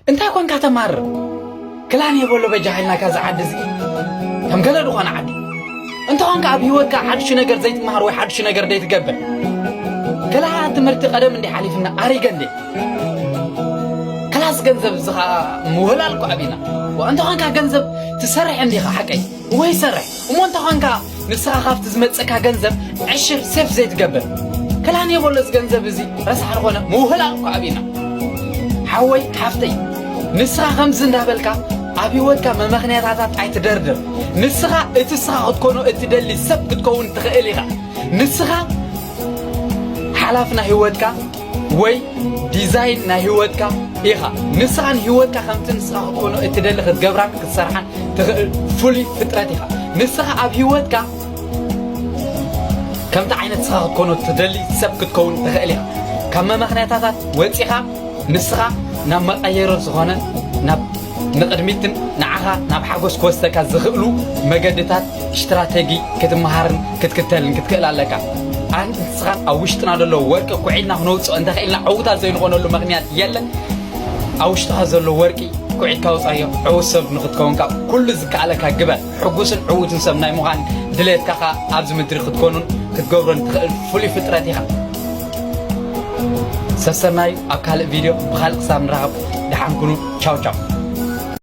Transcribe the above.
እንታይ ኮንካ ተማርር? ክላን የበሎ በጃ ሃይልና ካዛ ዓዲ እዚ ከም ገለ ዝኾነ ዓዲ። እንተኾንካ ኣብ ህይወትካ ሓድሽ ነገር ዘይትመሃር ወይ ሓድሽ ነገር ዘይትገብር፣ ክላ ትምህርቲ ቀደም እንዲ ሓሊፍና ኣሪገ እንዲ። ክላስ ገንዘብ እዚ ኸዓ ምውህላል እኮ ኣቢና። ወ-፣ እንተኾንካ ገንዘብ ትሰርሕ እንዲኻ ሓቀይ? ወይ ሰርሕ። እሞ እንተኾንካ ንስኻ ካብቲ ዝመጽእካ ገንዘብ ዕሽር ሴፍ ዘይትገብር። ክላን የበሎ እዚ ገንዘብ እዚ ረሳሕ ዝኾነ ምውህላል እኮ ኣቢና። ሓወይ ሓፍተይ፣ ንስኻ ከምዚ እንዳበልካ ኣብ ህይወትካ መመኽንያታታት ኣይትደርድር። ንስኻ እቲ ንስኻ ክትኮኖ እትደሊ ሰብ ክትከውን ትኽእል ኢኻ። ንስኻ ሓላፍ ናይ ህይወትካ ወይ ዲዛይን ናይ ህይወትካ ኢኻ። ንስኻ ንህይወትካ ከምቲ ንስኻ ክትኮኖ እትደሊ ክትገብራን ክትሰርሓን ትኽእል ፍሉይ ፍጥረት ኢኻ። ንስኻ ኣብ ህይወትካ ከምቲ ዓይነት ንስኻ ክትኮኖ ትደሊ ሰብ ክትከውን ትኽእል ኢኻ። ካብ መመኽንያታታት ወጺኻ ንስኻ ናብ መቐየሮ ዝኾነ፣ ናብ ንቕድሚትን ንዓኻ ናብ ሓጎስ ክወስደካ ዝኽእሉ መገድታት፣ ስትራተጂ ክትመሃርን ክትክተልን ክትክእል ኣለካ። ኣን-፣ ንስኻን ኣብ ውሽጥና ዘሎ ወርቂ ኩዒትና ክነውፅኦ እንተኽኢልና ዕዉታት ዘይንኾነሉ ምኽንያት የለን። ኣብ ውሽጥኻ ዘሎ ወርቂ ኩዒትካ ውፃዮ። ዕዉት ሰብ ንኽትከውን ካብ ኩሉ ዝከኣለካ ግበር። ሕጉስን ዕዉትን ሰብ ናይ ምዃን ድሌትካ ኸኣ ኣብዚ ምድሪ ክትኮኑን ክትገብሮን ትኽእል ፍሉይ ፍጥረት ኢኻ። ሰሰናዩ ኣብ ካልእ ቪድዮ ብኻልእ ክሳብ ንራኸብ ደሓን ኩኑ። ቻው ቻው።